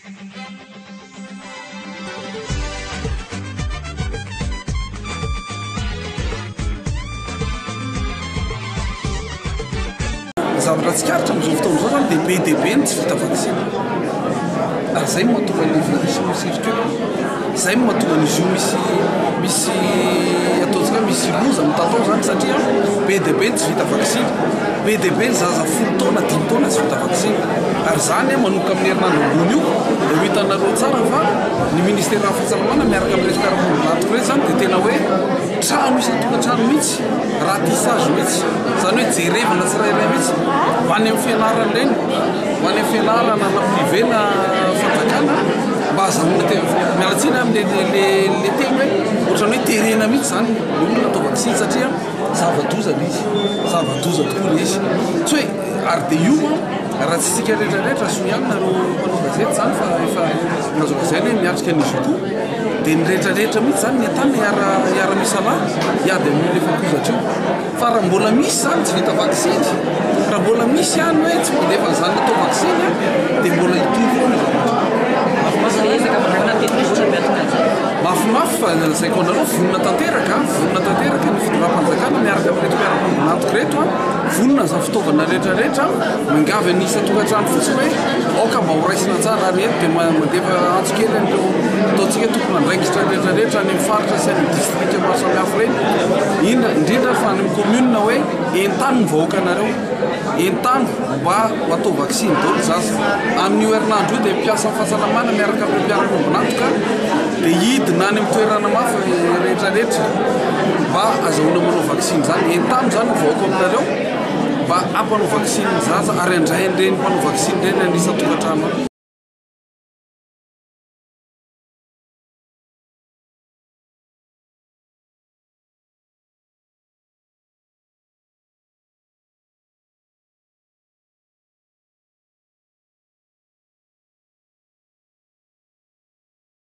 Ny zavatra tsikaritra amin'izao fotoana izao zany dia be dia be ny tsy vita vaksiny. Ary izay no mahatonga ny virus mi-circule. Izay no mahatonga an'izy io misy misy ataontsika hoe misy loza mitatao zany satria be dia be ny tsy vita vaksiny. Be dia be ny zaza folo taona, dimy taona tsy vita vaksiny. Ary izany manomboka amin'ny herinandro ambony io dia ho hitanareo tsara fa ny ministeran'ny fahasalamana miaraka amin'ireto mpiara-miombon'antoka ireto izany dia tena hoe trano isan-tokantrano mihitsy, ratissage mihitsy, izany hoe jerevana tsirairay mihitsy ho any amin'ny fianarana ireny, ho any amin'ny fianarana na privé na fanjakana mba azahoana tena, miala tsiny amin'ilay ilay teny hoe ohatran'ny hoe terena mihitsy izany ny olona atao vaksiny satria Zava-doza ilay izy, zava-doza tokoa ilay izy. Tsy hoe ary dia io an, raha tsy isika rehetra rehetra, soa ihany nareo mpanao gazety izany fa efa azo lazaina hoe miatrika an'izy io koa, dia ny rehetra rehetra mihitsy izany ny entana hiara hiara-misalahy hiady amin'io lefakozatra io. Fa raha mbola misy izany tsy vita vaksiny, raha mbola misy ihany hoe tsy mandefa an'izany atao vaksiny an, dia mbola hitohy foana io zavatra io. Mafimafy ilay ezaka fanaovana tenifototra miatrika an'izay. Mafimafy fa lazaiko anareo vonona tanteraka an, vonona tanteraka ny fitondram-panjakana miaraka amin'ireto mpiara-miombon'antoka ireto an, vonona izany fitaovana rehetra rehetra, miangavy ny isan-tokantrano fotsiny hoe aoka mba ho raisina tsara ary eto dia mandefa antso kely an'ireo ataontsika tompon'andraikitra rehetra rehetra any amin'ny faritra sy any amin'ny distrika maro samihafa ireny, indrindra indrindra fa any amin'ny commune hoe entano ny vahoakanareo. Entano mba ho atao vaksiny daholo ny zaza. Amin'io herinandro io dia mpiasan'ny fahasalamana miaraka amin'ireo mpiara-miombon'antoka dia hidina any amin'ny toerana mafy rehetra rehetra mba azahoana manao vaksiny izany. Entano izany ny vahoaka aminareo mba hampanao vaksiny ny zaza ary handray an'ireny mpanao vaksiny ireny any isan-tokantrano any.